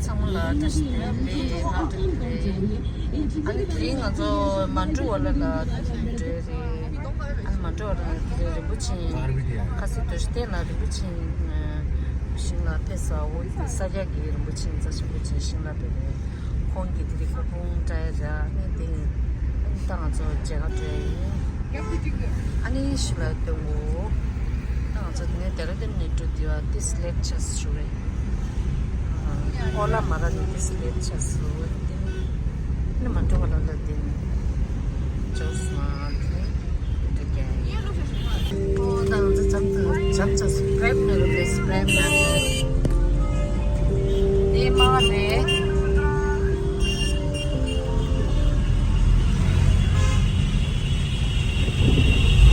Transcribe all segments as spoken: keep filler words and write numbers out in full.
ཚང་མ་ལ་བཀྲ་ཤིས་བདེ་ལེགས། ང་བཀྲ་ཤིས་བདེ་ལེགས། ཨ་ནི་དེ་རིང་ང་ཚོ་མན་ཌུ་ཝ་ལ་ལ་འགྲོ་རེད། ཨ་ནི་མན་ཌུ་ཝ་ལ་དེ་རིན་པོ་ཆེ་ཁ་སང་དུས་ཆེན་ལ་རིན་པོ་ཆེ་ཞིང་ལ་ཕེབས་ས། འོ་ས་སྐྱ་གི་རིན་པོ་ཆེ་རྩ་ཆེན་པོ་ཆེ་ཞིང་ལ་ཕེབས་རེད། ཁོང་གིས་དེ་རིང་སྐུ་ཕུང་བཀྲ་ཡ་ར་ནས་དེ་ད་ང་ཚོ་མཇལ་ཁ་འགྲོ་ཡ་ཡིན། ཨ་ནི་ཞུ་ལ་སྟོན་གོ། ད་ང་ཚོ་དེ་ནས་ཌེ་ར་ཌུན་ནས་འགྲོ་དུས་ཨ་ཏིས་ལེཊ་ཆགས་ཞུ་རེད། ཨོ་ལ་མ་ར་ནས་ཏིས་ལེཊ་ཆགས་སུ་དེ་ནི་མ་འགྲོ་བ་ལ་ལ་དེ་ནི་ཇོ་སི་མ་དེ་ནི་འགྲོ་རྒྱ་ཡིན། ཨོ་ད་ང་ཚོ་ཇམ་ཏུ་ཇམ་ཆགས་སུ་པྲེམ་ནག་རེད། པྲེམ་ནག་རེད། དེ་མ་རེད།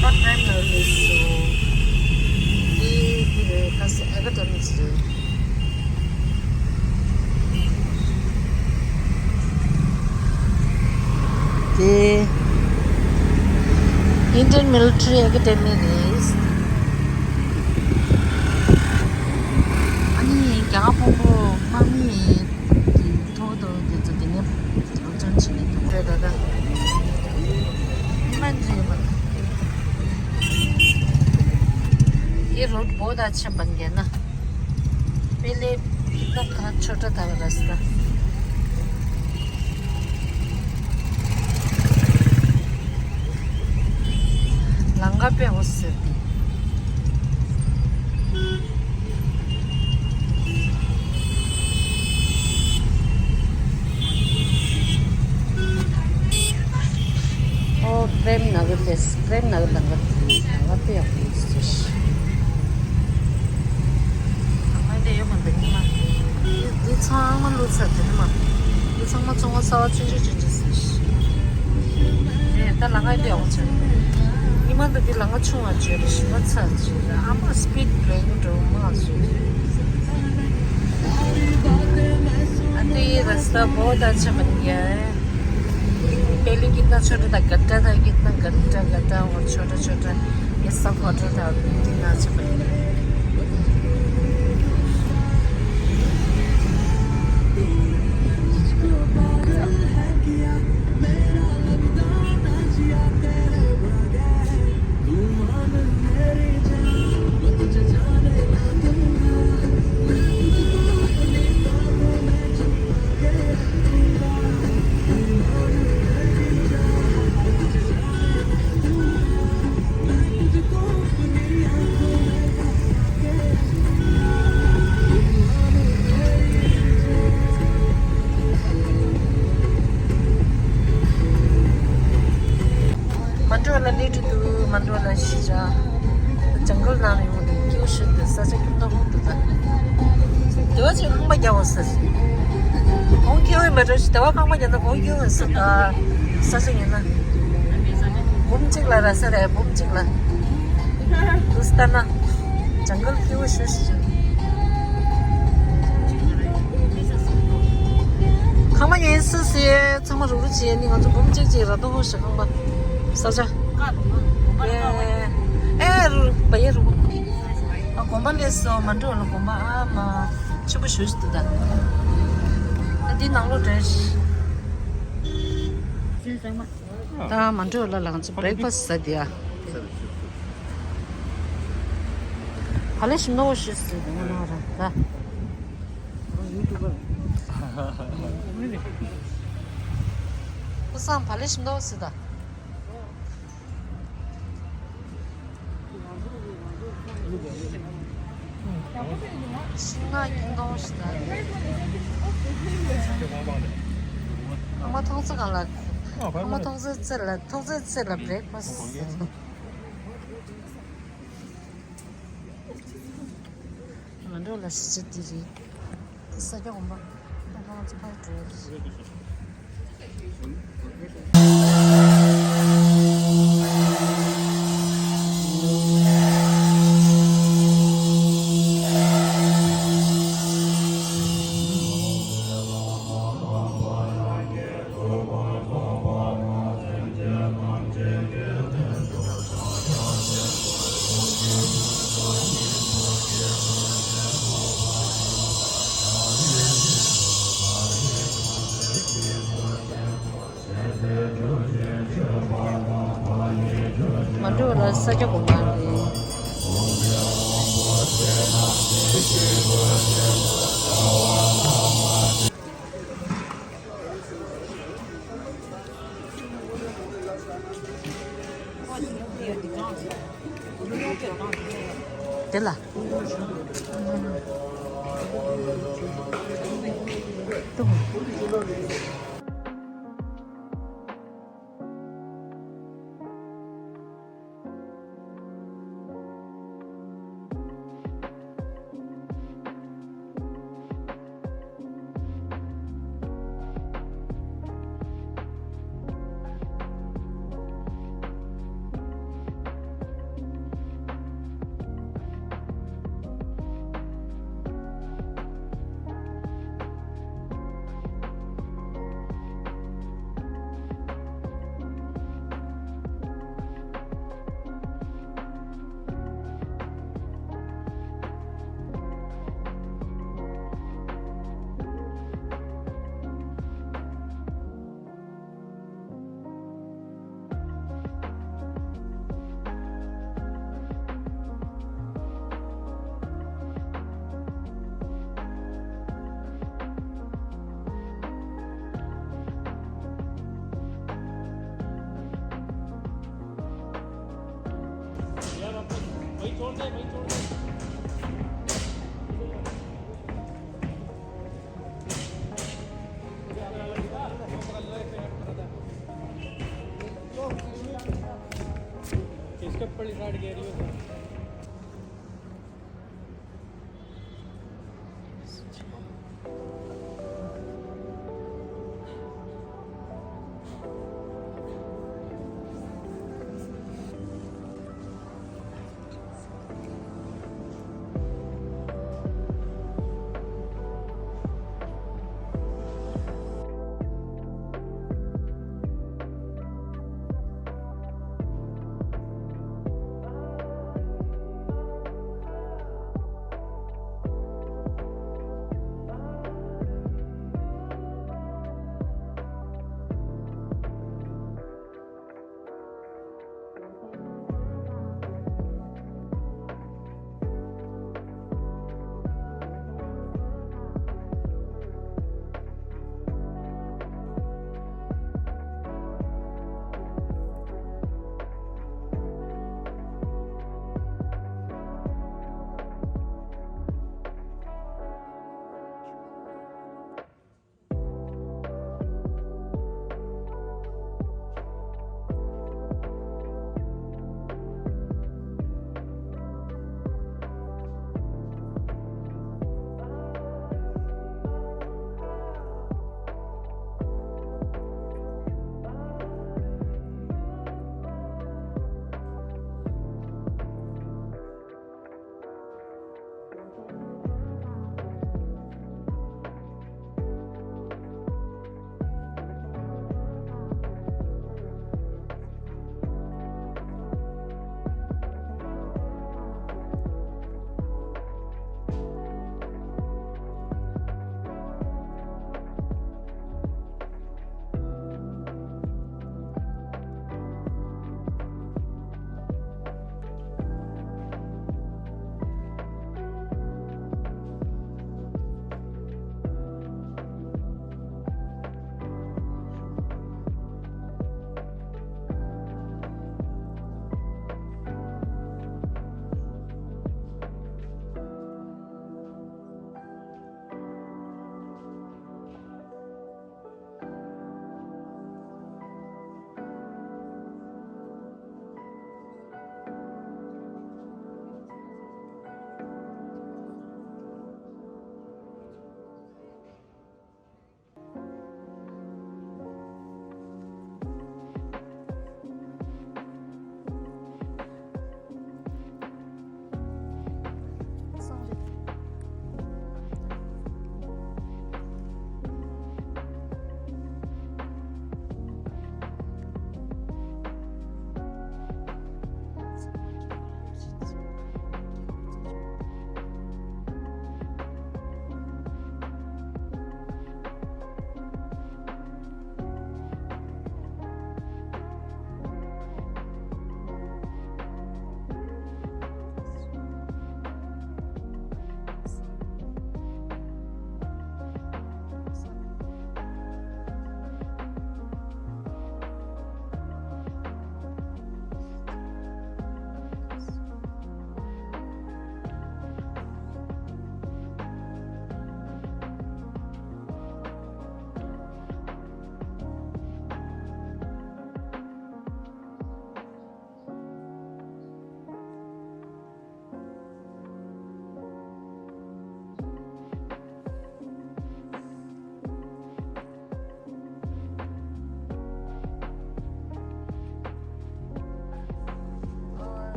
ད་པྲེམ་ནག་རེད་སོ། དེ་དེ་རེད། ཁ་སང་ཨེ་ཀ་ཌེ་མི་རེད། དེ་Indian Military Academy རེད། ཨ་ནི་རྒྱ་གར་དཔོན་པོ་དམག་མི་དེ་ཐོག་ཏུ་དེ་ཚོ་དེ་ནས་སློབ་སྦྱོང་བྱེད་ཀྱི་འདུག་རེད། ད་ལྟ་སྨན་རེད་པ། ये रोड बहुत अच्छा बन गया ना। पहले इतना खराब, छोटा था रास्ता। लंगा पे हो सकती। ཨོ་པྲེམ་ནག་རེད། པྲེམ་ནག་ལམ་ཁ་དེ་ལམ་ཁ་དཔེ་ཡག་པོ་ཡོད་ཟེར། ལམ་ཁ་འདི་ཡོད་མ་འདུག་ཉི་མ། འདི་འདི་ཚང་མ་བླུགས་ཚར་དེ་ནི་མ། འདི་ཚང་མ་བཙོང་བ་གསར་བ་ཆུང་ཆུང་ཆུང་ཆུང་ཟེར། ཨེ་ད་ལམ་ཁ་འདི་ཡག་པོ་ཆགས། ཉི་མ་འདི་འདི་ལམ་ཁ་ཆུང་བ་བརྗོད་རེད། ཞིམ་པ་ཚར་བརྗོད་རེད། ཨ་མ་སི་པིཌ་བྲེག་འགྲོ་མ་བཟོས། अरे ये रास्ता बहुत अच्छा बन गया है। पहले कितना छोटा था, गड्ढा था, कितना गड्ढा गड्ढा और छोटा छोटा, ये सब वाटर था। अभी कितना अच्छा बन गया है। མན་ཌུ་ཝ་ལ་སླེབས་འདུག་མན་ཌུ་ཝ་ལ་ཤི་ར། ཇང་གལ་ནང་ལ་ཡོང་དུས་སྐྱིད་པོ་ཞིག་འདུག་ས་ཆ་སྐྱིད་མདོག་ཁོང་འདུག་ད། དེ་བ་ཅིག་ཁང་པ་རྒྱག་པ་ཟེར། ཁོང་སྐྱིད་པོ་མ་འགྲོ་ཞིག་དེ་བ་ཁང་པ་རྒྱག་ན་ཁོང་སྐྱིད་པོ་ཟེར་ད། ས་ཆ་ཡིན་ན། འབུམ་གཅིག་ལ་ར་ས་རེད། འབུམ་གཅིག་ལ། དུས་ལྟར་ན། ཇང་གལ་སྐྱིད་པོ་ཞིག་ཞིག་ཁང་པ་ངས་སུ་ཟེར། ཚང་མ་རུག་རུག་བྱས་ནི་ང་ཚོ་འབུམ་གཅིག་ཅིག་ར་ཏོ་ཧོ་ཞིག་ཁང་པ། ས་ཆ། ཨེ་ཨེ་རུ་བ་ཡེ་རུ། ཨ་དགོན་པ་སླེབས་སོང་། མན་ཌུ་ཝ་ལ་དགོན་པ་ཨ་མ་ཆེན་པོ་ཞེ་པོ་ཞིག་འདུག་ད། ཨ་འདི་ནང་ལོགས་འདྲ་ཞིག་ད་མན་ཌུ་ཝ་ལ་ལ་ང་ཚོ་བྷི་རེག་ཕ་སི་ཟ་འདི་ཨ། ཕ་ལེ་ཞིམ་མདོག་ཞིག་ཟེར་འདུག་ང་ནང་ར་ད། ཁུ་སང་ཕ་ལེ་ཞིམ་མདོག་ཟེར་ད། ཤིང་ནགས་སྐྱིད་མདོག་ཞིག་ད། ཨ་མ་མཐོང་ཚེ་གང་ལ། ཨ་མ་མཐོང་ཚེ་ཚེ་ལ། མཐོང་ཚེ་ཚེ་ལ་བྷི་རེག་ཕ་སི། མན་ཌུ་ཝ་ལ་ཤི་ཆེ་དེ་རེད། ས་སྐྱ་དགོན་པ། ད་ང་ཚོ་ཕར་འགྲོ་ཡ་རེད། ས་སྐྱ་དགོན་པ་རེད། དེ་ལ།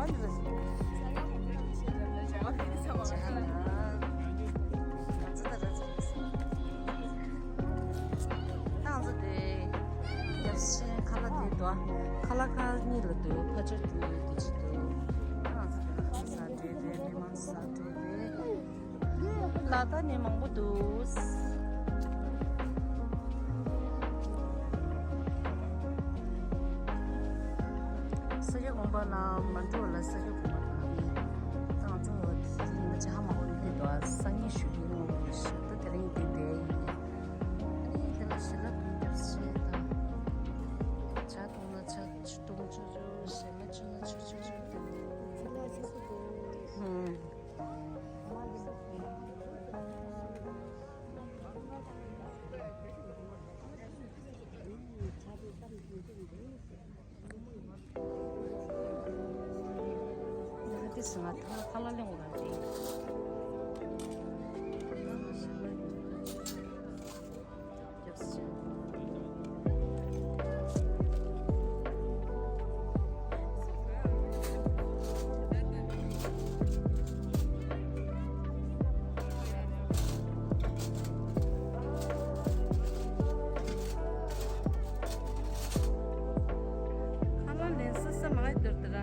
ཏང་ཙུ་དེ་རྒྱབ་ཤེས་ཁ་ལག་དེ་འདུག་ཁ་ལག་ཁང་གཉིས་ལ་འདུག་ཕ་ཆོས་དེ་དེ་ཅི་འདུག་ཏང་ཙུ་དེ་ལ་ཁ་ས་འདྲེ་རེད། མི་མང་ས་འདྲེ་རེད། ལ་ད་ནི་མང་པོ་འདུག་ས་སྐྱ་དགོན་པ་ལ་མ་འགྲོ་ལ་ས་སྐྱ་དགོན་པ་ལ་ནི་ཏང་ཙུ་དེ་ཡིན་ན་ཅི་ཧ་མ་གོ་ཡོད་འདུག་སང་ཉིན་ཞུ་གི་ཡིན་ནོ་ཞེས་ད་དེ་རིང་དེ་བསྡད་ཡིན། ཨ་ནི་དེ་ལ་ཞི་ལ་བུའི་རྒྱབ་ཤེས་དང་། ཇ་འཐུང་ན་ཇ་ཆུ་འཐུང་ཆུ་ཆུ་ཞེ་མ་ཆུ་ན་ཆུ་ཆུ་ཆུ་འཐུང་། ཧུམ། ང་དེ་སང་ཐ་ཐ་ལ་ལེན་འོ་ར་དེ། ཁ་ལག་ལེན་ས་ས་མ་ག་དོར་དེ་ར།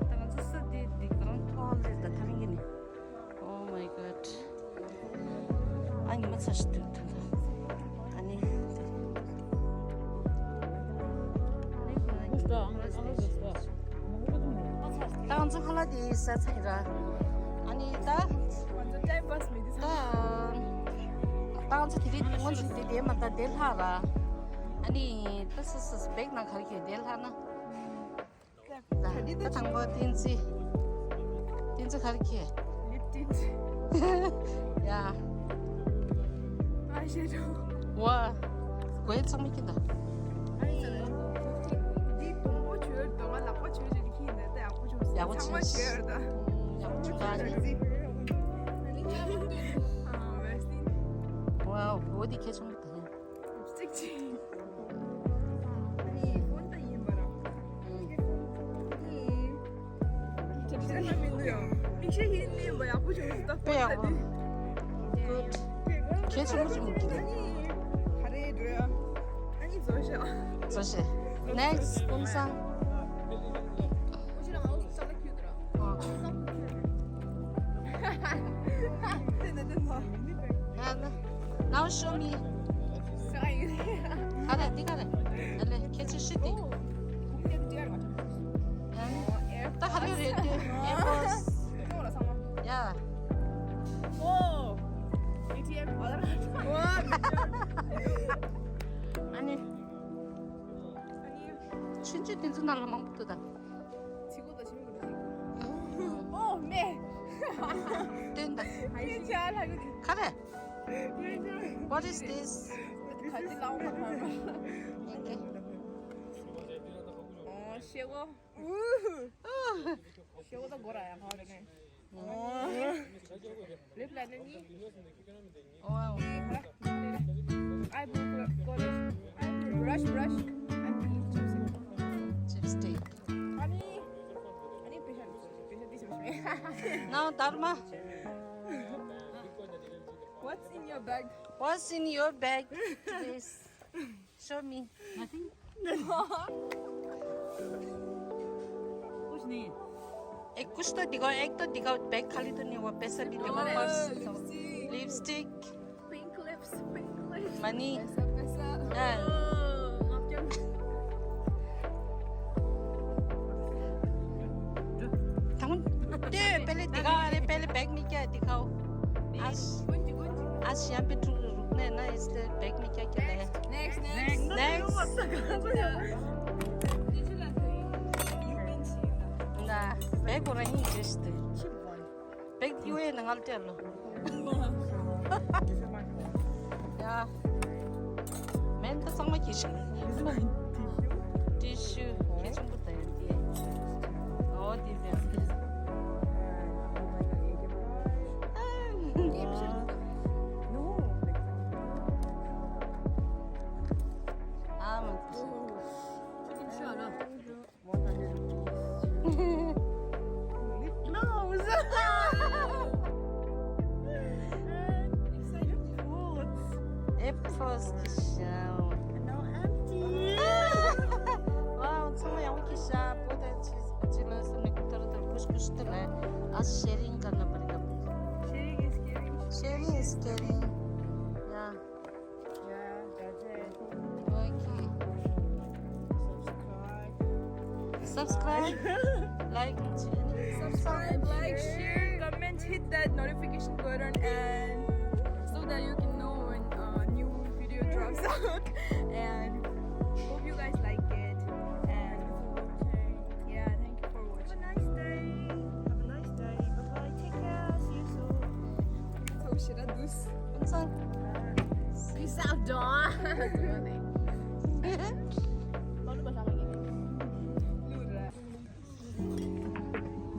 ད་ང་ཚོ་ས་དེ་དེ་གང་ཐོག་ལེ་ད་ཐང་གི་ནི། Oh my god. ཨ་ཉི་མ་ཚ་ཞིག་འདུག་ད་ད། ཨ་ནི། ཏང་ཙུ་ཁ་ལག་དེ་ཟ་ཚར་ར། ཨ་ནི་ད། ད། ཏང་ཙུ་དེ་རིང་ངོ་ཚུགས་དེ་དེ་མ་ད་དེ་ལྷག་ར། ཨ་ནི་ད་སི་སི་སི་བེག་ནང་ག་རེ་ཁྱེར་དེ་ལྷག་ན། ད་དང་པོ་བསྟན་འཛིན། བསྟན་འཛིན་ག་རེ་ཁྱེར། ལིབ་ཏིན། ཡ། ཨ་ཤེ་རོ། ཝ། གོས་ཚང་མ་ཁྱེར་ད། ཨ་ཡི་ཟེར་ལ། འདི་དང་པོ་བྱོས་འདུག་ང་ལག་པ་བྱོས་བྱོས་ཁྱེར་ནས་ད་ཡག་པོ་བྱུང་སོང་། ཡག་པོ་ཚང་མ་བྱས་བྱོས་ད། ཡག་པོ་བྱུང་ད་ཨ་ནི། ཝའོ། འོ་འདི་ཁྱེད་ཚང་མ་ད། གཅིག་གཅིག་ཨ་ནི་ཧོན་ད་ཡིན་པ་ར། ཨ་ནི། དེ་ཚོ་ན་མི་འདུག་ཡང་། མིག་ཤེལ་ཡིན་ནི་ཡིན་པ་ཡག་པོ་བྱུང་སོང་ད་དཔེ་ཧོན་ད་ཡག་པོ། དེ། གུཌ། ཁྱེད་ཚོ་མོ་ཚོ་མོ་གི་ཨ་ནི། ག་རེ་འགྲོ་ཡ། ཨ་ནི་བཟོ་ཤ། བཟོ་ཤ། ནེགསི་ཀུན་བཟང་། ཨོ་ཤི་ར་ང་ལོ་སུ་ས་ལ་ཁྱུད་དུ་ར། ཨ། དེ་ནས་དེ་ནས། ཡ་ན། Now show me. ས་ཡིན། ག་རེ་འདི་ག་རེ། ཨ་ལེ་ཁྱེད་ཚོ་ཤི་དེ། ཨོ། ཁུག་ནས་དེ་ཅི་ཡར་མ་ཐོན། ད་ག་རེ་རེད་དེ། ཨེ་པོལ། ནོ་ར་ཚང་མ། ཡ། ཨོ། ཨེ་ཊི་ཨེམ། ཨ་ལ་ར། ཨོ། ཨ་ནི། ཨ་ནི། ཆུང་ཆུང་དེ་ཚོ་ནང་ལ་མང་པོ་འདུག་ད། ཚིག་གོ་ད་ཞིམ་གོ་ད་ཞིམ། ཨོ་མེ། སྟོན་ད། ཡེ་ཆ་ལ་གོ། ག་རེ། What is this? ག་ཅི་ལའོ་མ་ཐང་། Okay. ཨོ་ཤེ་གོ། ཤེ་གོ་ད་གོ་ར་ཡ་ཧ་རེ་ནེ། ལིབ་ལ་ནི། ཨོ། Eyebrow color. Eyebrow brush, brush. ཨ་ནི་ལིབ་སི་ཊིག་ཨ་ནི། ཨ་ནི་པེ་ཤ། པེ་ཤ་དེ་ཞིམ་ཞིམ། Now, Dharma. What's in your bag? What's in your bag, please? Show me. Nothing. कुछ नहीं है। एक कुछ तो दिखाओ, एक तो दिखाओ, बैग खाली तो नहीं हुआ, पैसा भी दिखाओ, purse. Lipstick. Pink lips, pink lips. Money. पैसा, पैसा। हाँ। ओह, माफ कर। तंग ते पहले दिखाओ, अरे पहले बैग में क्या है दिखाओ। आज, आज यहाँ पे रुकना है ना, इसलिए बैग में क्या क्या लाया? Next, next. Next. ལ་བེག་གོ་ར་ཧིན་ཇེས་ཏེ། བེག་ཡུ་ཨེ་ནང་ལ་སྟེར་ལོ། ཡ། མེན་ད་ཚང་མ་གྱིས་ཤིག་ཊི་ཤུ། ཊི་ཤུ་གལ་ཆེན་པོ་ད་ཡོད་དེ། ཨོ་དེ་དེ། ཨ་མ། More than hundred rupees. आज शेयरिंग करना पड़ेगा। Sharing is caring. Sharing is caring. या। Yeah, that's it. Okay. Subscribe. Subscribe, like. Subscribe, like, share, comment, hit that notification button, and so that you can know when a new video drops out. And hope you guys like it. And yeah, thank you for watching. Have a nice day. Have a nice day. Bye bye. Take care. See you soon. Oh, shit, I do. हुन्छ। Peace out, Dawn.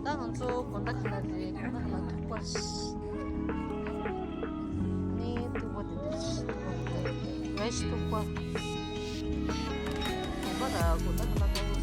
ད་ང་ཚོ་དགོང་དག་ཁ་ལག་རེད། དགོང་དག་ཁ་ལག་ཐུག་པ། ནི་ཐུག་པ་དེ་འདྲ་ཞིག་ཐུག་པ། ཝེཇ་ཐུག་པ། དགོང་པ་ར་དགོང་དག་ཁ་ལག་ཐུག་པ།